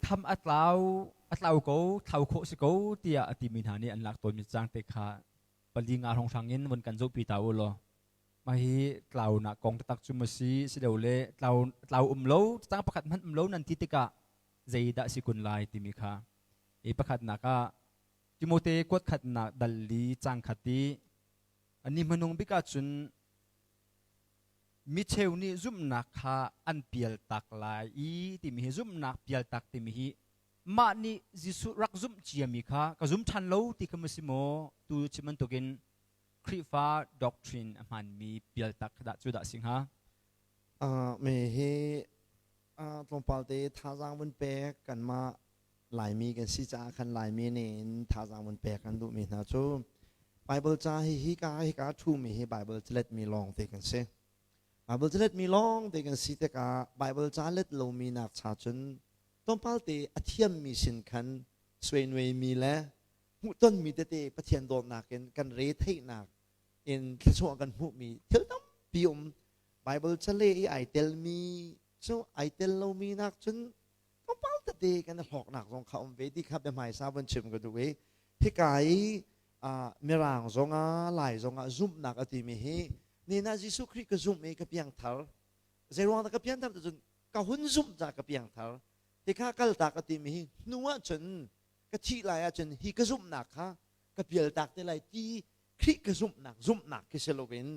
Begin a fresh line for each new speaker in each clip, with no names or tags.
Tham a tlau a tlau ko thlau khawh si ko tiah a timi hna nih an lak tawnmi cang te kha pali nga hrawnghrang in von kan zohpi ta u law. Mah hi tlaunak kong taktak cu maw si silole tlau tlau um lo cang pakhat hmanh um lo nan ti tikah zeidah si kun lai timi kha i pakhatnak ah Timote kuat khatnak dal li cang khat i ani hmanung bik ahcun mi cheu nih zumhnak kha an pial tak lai i timi hi zumhnak pial tak timi hi mah nih Jesuh rak zumh ciami kha ka zum ṭhan lo ti kha maw si maw tu chim bantukin Khrihfa doctrine a hmanmi pial tak dah cu dah si hnga?
Me hi tlawmpal te thazaang vun pek kanmah Laimi kan si caah khan Laimi nih in thazaang vun pek kan duhmi hna cu Bible ca hi hika hika ṭhumi hi Bible caletmi lawng te kan si. Bible caletmi lawng te kan si tikah Bible ca let lomi nak cha cun tlawmpal te a thiammi sin khan suainuaimi le hmuhtonmi tete Pathian dawtnak in kan re theihnak in thluachuah kan hmuhmi thil tampi um. Bible cale i ai telmi cu ai tel lomi nak cun tlawmpal tete kan i hlawknak zong kha um ve ti kha biahmaisa von chim ka duh i hika i mirang zongah lai zongah zumhnak a timi hi nina Jesuh Khrih ka zumh i ka piangthar zeiruang dah ka piangthar ti cun ka hun zumh ca ka piangthar tikha kaltak a timi hi hnu ah cun ka thih lai ahcun hi ka zumhnak kha ka pialtak te lai ti Khrih ka zumhnak zumhnak khi si loin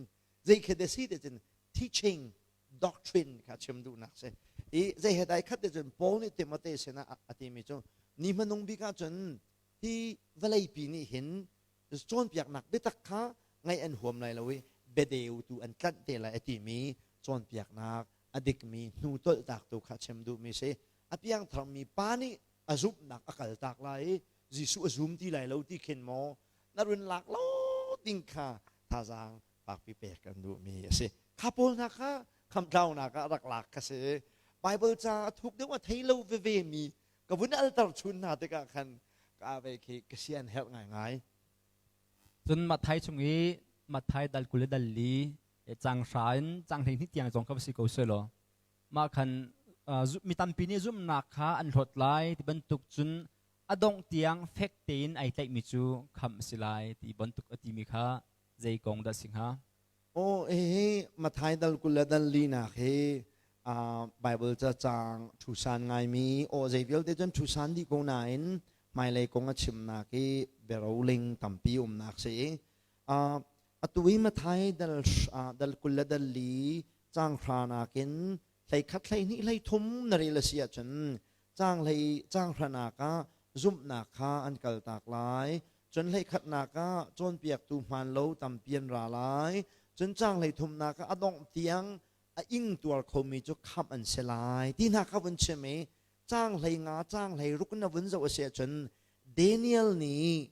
zei khi de si te cun teaching doctrine kha chim duhnak si i zei he dai khat te cun Paul nih Timote sinah a timi cu ni hmanung bik ahcun hi vawleipi nih hin cawnpiaknak biatak kha ngaih an huam lai lo i biadeu tu an tlanh te lai a timi cawnpiaknak a dikmi hnu tolhtak tu kha chim duhmi si. A piangtharmi pa nih a zumhnak a kaltak lai i Jesuh a zum ti lai lo ti khin maw na run lak lo ding kha thazaang fakpi pek kan duhmi a si. Kha pawl hna kha khamtlaunak ah rak lak kha si. Bible ca a thuk deuh a thei lo veve mi ka vun alter chun hna tikah khan ka ve khi ka sian herh ngaingai.
Cun Matthai chung i Matthai dal 20 le dal li cang hra in cang 12 tiang zong kha va si ko selaw mah khan mi tampi nih zumhnak kha an hlawt lai ti bantuk cun a dongh tiang fek tein ai tlaihmi cu khamh a si lai ti bantuk a timi kha zei kong dah si hnga?
Aw hihi Matthai dal 20 le dal linak hi Bible ca caang ṭhusan ngaimi aw zei vialte cun ṭhusan dih ko nain hmailei kong a chimnak i biaroling tampi umnak si i atu i Matthai dal dal 20 le dal li caang hra nakin 11 12 13 na rel a si ahcun caang hlei caang hranak ah zumhnak kha an kaltak lai, cun hleikhatnak ah cawnpiaktu hmaan lo tampi an ra lai, cun caang hleithumnak ah a dongh tiang a ing tuar khomi cu khamh an si lai ti hna kha vun chim i caang hlei nga caang hlei ruk na vun zoh a si ahcun Daniel nih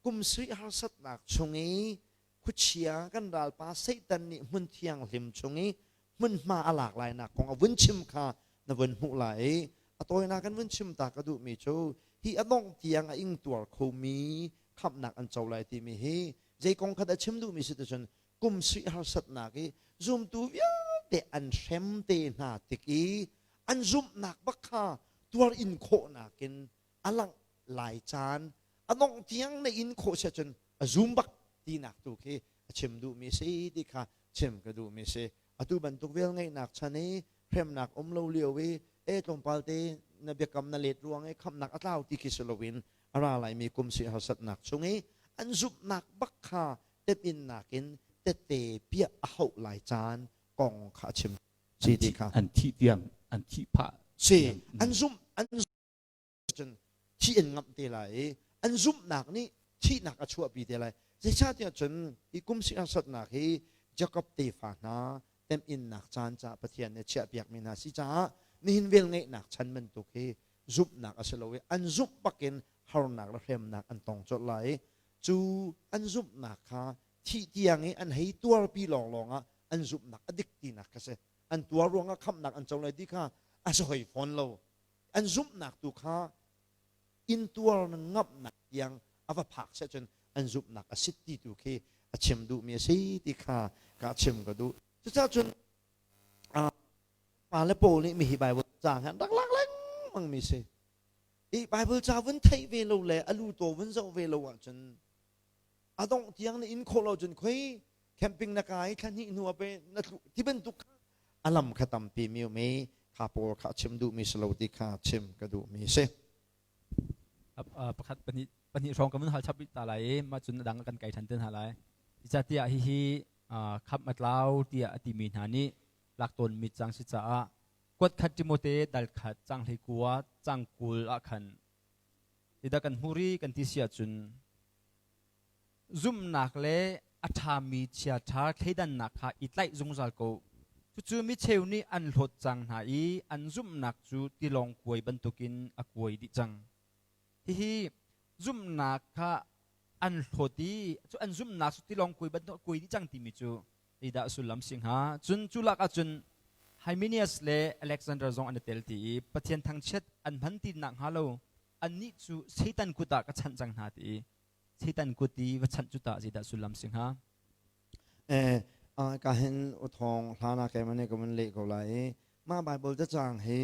kum sui harsatnak chung i khuachia kan ralpa Satan nih hmun thianghlim chung i hmunhma a lak lainak kong a vun chim kha na vun hmuh lai i a tawinak kan vun chim ta ka duhmi cu hi a dongh tiang a ingtuar khomi khamhnak an co lai timi hi zei kong kha dah chim duhmi si cun kum sui harsatnak i zumtu vialte an hrem te hna tik i an zumhnak bak kha tuar in khawhnak in a langh lai caan a dongh tiang na in khawh si cun a zum bak tinak tu khi a chim duhmi si ti kha chim ka duhmi si. Atu bantuk vel ngeihnak chan i hremnak um lo lio i e tlawmpal te na biakam na let ruang i khamnak a tlau ti khi si loin a ra laimi kum si harsatnak chung i an zumhnak bak kha temhinnak in tette piah a hauh lai caan kong kha a chim si ti kha.
An thih tiang an thih phah
si an zumh an cun thih an ngamh te lai i an zumhnak nih thihnak a chuahpi te lai. Zeicahtiah cun hi kum si harsatnak hi Jakob tefa hna temhinnak caan caah Pathian nih chiahpiakmi hna si caah nihin velngeihnak chan bantuk hi zumhnak a si lo i an zumh bakin harnak le hremnak an tong colh lai i cu an zumhnak kha thih tiang i an hei tuarpi lawnglawng ah an zumhnak a dik tinak kha si. An tuar ruangah khamhnak an co lai ti kha a si hoi fawn lo. An zumhnak tu kha intuar ngamhnak tiang a va phak seh cun an zumhnak a sit ti tu khi a chim duhmi a si ti kha ka chim ka duh. Cucaah cun pa le Paul nih mihi Bible caang han rak lak lengmang. lengmang mi si. I Bible ca vun theih ve lo le a lu taw vun zoh ve lo ahcun a dongh tiang na in khawh lo cun khoi camping na kai thla hnih hnu ah pe na tlu ti bantuk a lam kha tampi mi um i kha pawl kha chim duh mi si lo ti kha chim ka duh mi si.
Pakhat pahnih pahnih hrawng ka mun hal chap ta lai i mah cun a dang kan kai than te hna lai. Zeicahtiah hihi khamh a tlau tiah a timi hna nih lak tawnmi cang si caah kuat khat Timote dal khat cang hlei kua cang 20 ah khan tidah kan hmu ri kan ti si ahcun zumhnak le a ṭhami chiaṭha thleidannak kha i tlaih zungzal ko. Cucu micheu nih an hlawt cang hna i an zumhnak cu tilawng kuai bantukin a kuai dih cang. Hihi zumhnak kha an hlawt i cu an zumhnak cu tilawng kuai bantuk a kuai dih cang timi cu zeidah sullam si hnga? Cun cu lak ahcun Hymenius le Alexander zong an i tel ti i Pathian thangchiat an hman ti nak hnga lo annih cu Satan kut ah ka chanh cang hna ti i Satan kut i va chanh cu tah zeidah sullam si hnga?
Eh, ka hin uthong hlana ke mane ka mun le ko lai i mah Bible cacang hi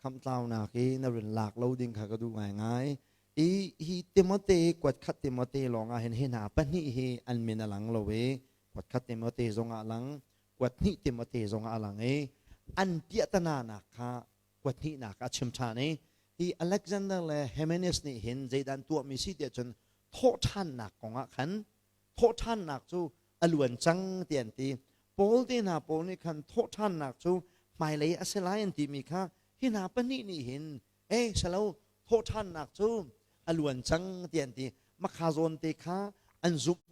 khamtlaunak i na rin lak lo ding kha ka duh ngaingai. I hi Timote kuat khat Timote lawng ah hin hi hna pahnih hi an min a lang lo i kuat khat Timote zong ah lang, kuat hnih Timote zong ah a lang i an piahtana nak kha kuat hnihnak a chim ṭhan i hi Alexander le Hymenaeus nih hin zeidah an tuahmi si tiah cun thawhṭhannak kong ah khan thawhṭhannak cu a luan cang ti an ti. Paul te hna pawl nih khan thawhṭhannak cu hmailei a si lai an timi kha hi hna pahnih nih hin eh salo thawhṭhannak cu a luan cang ti an ti. Makha zawn te kha an zumh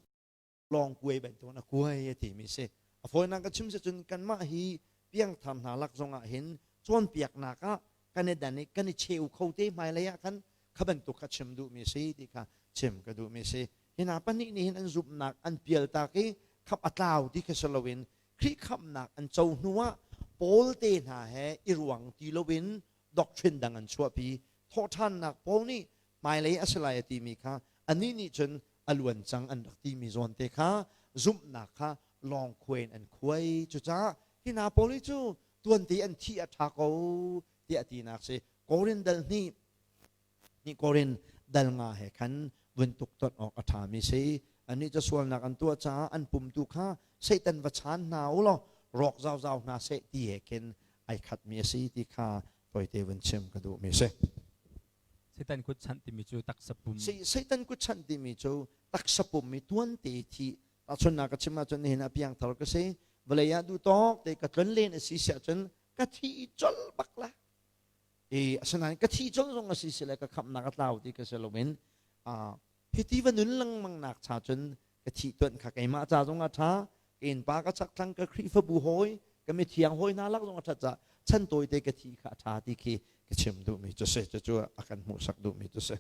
lawng kuai bantukin a kuai a timi si. A fawinak ka chim si cun kanmah hi piangthar hna lak zongah hin cawnpiaknak ah kan i dan i kan i cheu kho te hmailei ah khan kha bantuk kha chim duhmi si ti kha chim ka duhmi si. Hi hna pahnih nih hin an zumhnak an pialtak i khap a tlau ti kha si loin Khrih khamhnak an co hnu ah Paul te hna he i ruang ti loin doctrine dang an chuahpi. Thawhṭhannak Paul nih hmailei a si lai a timi kha anih nih cun a luan cang an rak timi zawn te kha zumhnak kha lawng khuai in an khuai. Cucaah hi hna pawl hi cu tuante an thih a ṭha ko tiah tinak si. Korin dal hnih nih Korin dal nga he khan vun tuk ton awk a ṭhami si. Annih cu sualnak an tuah caah an pum tu kha Satan va chaan hna u law rawk zauzau hna seh ti he khin ai khatmi a si ti kha tawite vun chim ka duhmi si.
Satan kut chanh timi cu taksa pum.
Satan kut chanh timi cu taksa pum i tuante thi. Tahchunhnak ka chim ahcun nihin ah piangthar ka si. Vawlei ah duh tawk te ka tlon len a si siah cun ka thi colh bak la. I asinain ka thi colh zong a si sile ka khamhnak a tlau ti ka si loin hiti va nun lengmang nak cha cun ka thih tuan kha keimah ca zong a ṭha, ka innpa ka chakthlang ka Khrihfabu hawi ka mithiang hawi hna lak zong a ṭhat caah chan tawite ka thi kha a ṭha ti khi ka chim duhmi cu si. Cucu a kan hmuhsak duhmi cu si.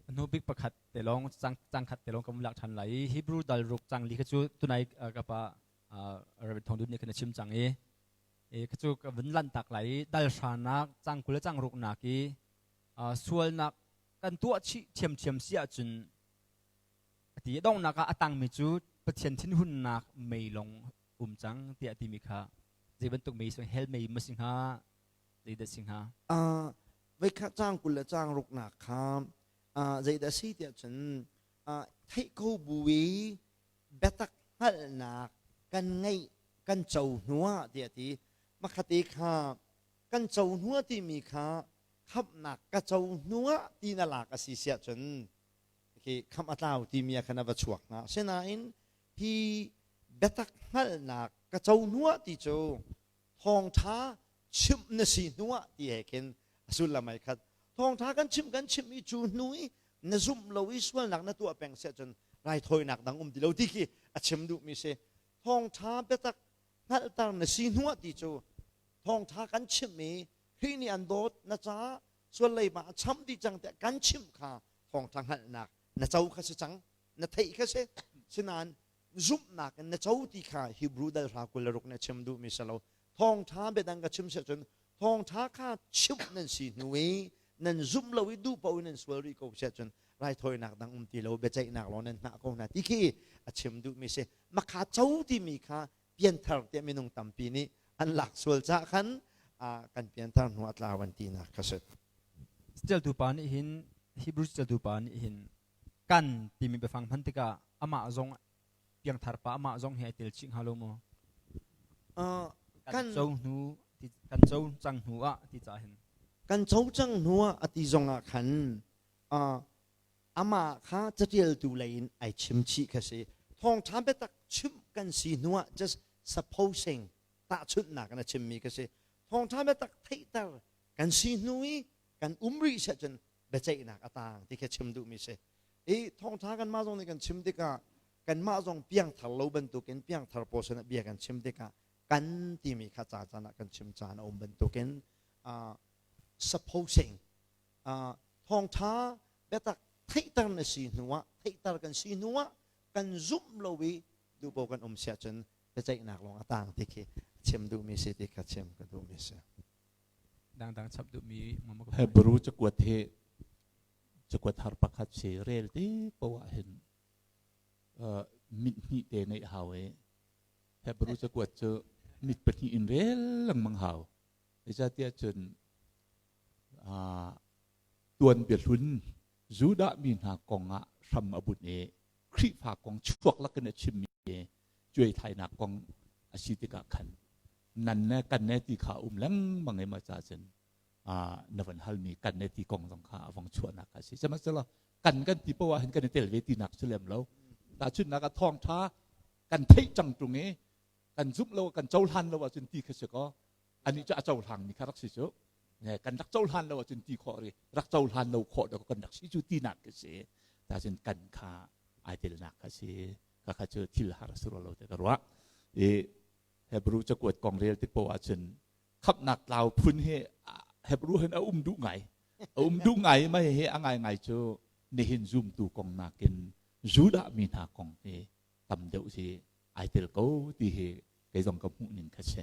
Hnu bik pakhat te lawng cang khat te lawng ka lak ṭhan lai i Hebrew dal ruk cang li kha cu tunai ka pa Reverend Thong Dun nih khan a chim cang i kha cu ka vun lanh tak lai i dal hranak cang 20 le cang ruk nak i sualnak kan tuah chih ṭhiamṭhiam si ahcun a ti. Donghnak ah a tangmi cu Pathian thinhunnak mei lawng um cang tiah timi kha zei bantuk mei si hell mei ma si hnga zeidah si hnga?
Voikhat caang 20 le caang ruknak kha zeidah si tiah cun theih ko bu i biatak hngalhnak kan ngeih kan co hnuah tiah ti. Makhate kha kan co hnuah timi kha khamhnak ka co hnuah ti na lak a si siah cun khi khamh a tlau timi ah khan a va chuak hnga. Asinain hi biatak hngalhnak ka co hnuah ti cu thawngṭha chimh na si hnuah ti he khin a sullam ai khat. Thawngṭha kan chimh kan chimh i cu hnu i na zumh lo i sualnak na tuah peng siah cun raithawinak dang um ti lo ti khi a chim duhmi si. Thawngṭha biatak hngalhter na si hnuah ti cu thawngṭha kan chimh i Khrih nih an dawt na caah sual leiba a cham dih cang tiah kan chimh kha thawngṭha hngalhnak na co kha si cang, na theih kha si. Sinain zumhnak in na co ti kha Hebrew dal hra 26 nih a chim duhmi si lo. Thawngṭha biadang ka chim siah cun thawngṭha kha chimh nan si hnu i nan zumh lo i duh paoh in nan sual rih ko siah cun raithawinak dang um ti lo, biaceihnak lawng nan hngah ko hna ti khi a chim duhmi si. Makha co timi kha pianthar tiah minung tampi nih an lak sual caah khan kan pianthar hnu a tlau an tinak kha si.
Caṭialtu pa nih hin Hebrew caṭialtu pa nih hin kan timi biafang hman tikah amah zong piangthar pa amah zong hi ai tel chih hnga lo maw? Kan co hnu kan co cang hnu ah ti ca hin.
Kan co cang hnu ah a ti zong ah khan amah kha caṭialtu lei in ai chim chih kha si. Thawngṭha biatak chimh kan si hnu ah just supposing tahchunhnak in a chimmi ka si. Thawngṭha biatak theihter kan si hnu i kan um rih seh cun biaceihnak a taang ti kha chim duhmi si. I thawngṭha kanmah zong nih kan chim tikah kanmah zong piangthar lo bantukin piangthar pawl sinah bia kan chim tikah kan timi kha ca caan ah kan chim caan a um bantukin supposing thawngṭha biatak theihter na si hnuah theihter kan si hnuah kan zumh lo i duhpo kan um siah cun biaceihnak lawng a taang ti khi chim duhmi si ti kha chim ka duhmi si.
Dangdang chap duhmi
Hebrew cakuat hi cakuat har pakhat si rel ti poah hin mit hnih te ngeih hau i Hebrew cakuat cu mit pahnih in rel lengmang hau. Zeicahtiah cun tuan biahlun Judah mi hna kong ah hram a bunh i Khrihfa kong chuak lakin a chimmi cuaithlainak kong a si tikah khan nan ne kan ne ti kha um lengmang i ma ca cun na van halmi kan ne ti kong zong kha a vong chuahnak a si. Sihmanhsehlaw kan kan ti poah hin kan i tel ve tinak si lem lo. Tahchunhnak ah thawngṭha kan theih cang ṭung i kan zumh lo kan cohlan lo ahcun ti kha si kaw anih cu a cohlangmi kha rak si cu kan rak cohlan lo ahcun ti khawh ri rak cohlan lo khawh dawk kan rak si cu tinak khi si tacun kan kha ai telnak kha si kha kha cu thil har a si lo te ka ruah i Hebrew cakuat kong rel tik poah ahcun khamhnak tlau phun hi Hebrew hin a um duh ngai a um duh ngai mai hi a ngai ngai cu nihin zumtu kong nakin Judah mi hna kong hi tam deuh hi ai tel ko ti hi kei zong ka hmuh ning kha si.